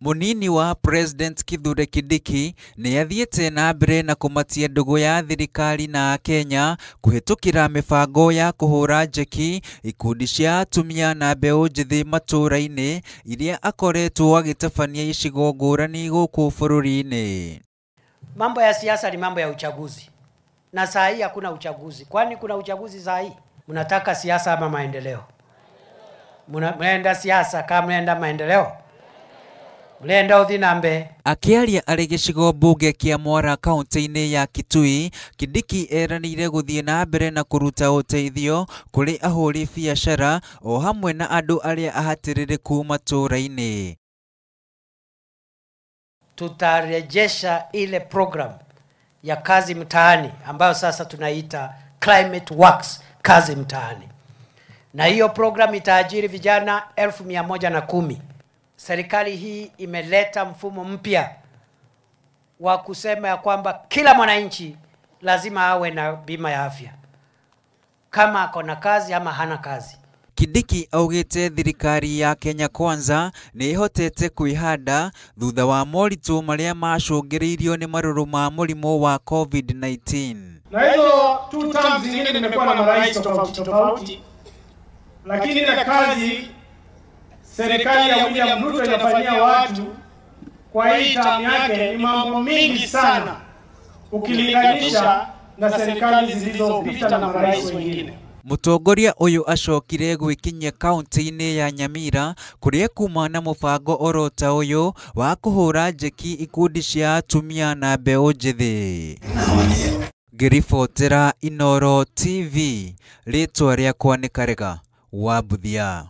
Mũnini wa President Kithure Kindiki nĩ athiĩte na mbere na kũmatia ndũgũ ya thirikari na Akenya kũhĩtũkĩra mĩbango ya kũhũra njeki ikundi cia atumia na mbeũ njĩthĩ matũũra-inĩ iria akoretwo agĩtabania icigo ngũrani gũkũ bũrũri-inĩ. Mambo ya siasa ni mambo ya uchaguzi, na saa hii hakuna uchaguzi. Kwani kuna uchaguzi saa hii? Mnataka siasa ama maendeleo? Mnaenda siasa kama mnaenda maendeleo? Mnaenda uthi na mbe. Akĩaria arĩ gĩcigo mbunge kĩa Mwara kaunti-inĩ ya Kitui, Kindiki eranĩire gũthiĩ na mbere na kũruta ũteithio kũrĩ ahũri biacara o hamwe na andũ arĩa ahatĩrĩrĩku matũũra-inĩ. Tutarejesha ile program ya kazi mtaani ambayo sasa tunaita Climate Works kazi mtaani, na hiyo program itaajiri vijana 110,000. Serikali hii imeleta mfumo mpya wa kusema ya kwamba kila mwananchi lazima awe na bima ya afya, kama ako na kazi ama hana kazi. Kindiki augĩte thirikari ya Kenya Kwanza nĩ ĩhotete kwĩhanda thutha wa moritũ marĩa macũngĩrĩirio nĩ marũrũ ma mũrimũ wa COVID-19. Na hizo two terms zingine nimekuwa na marais tofauti tofauti, lakini ile kazi serikali ya William Ruto inafanyia watu kwa hii term yake ni mambo mingi sana ukilinganisha na serikali zilizopita na marais wengine. Mũtongoria ũyũ acokire gwĩkinyia kaunti-inĩ ya Nyamira kũrĩa kuma na mũbango oro ta ũyũ wa kũhũra njeki ikundi cia atumia na mbeũ njĩthĩ. Ngĩribotera Inooro TV, rĩtwa rĩakwa nĩ Karega wa Mbuthia.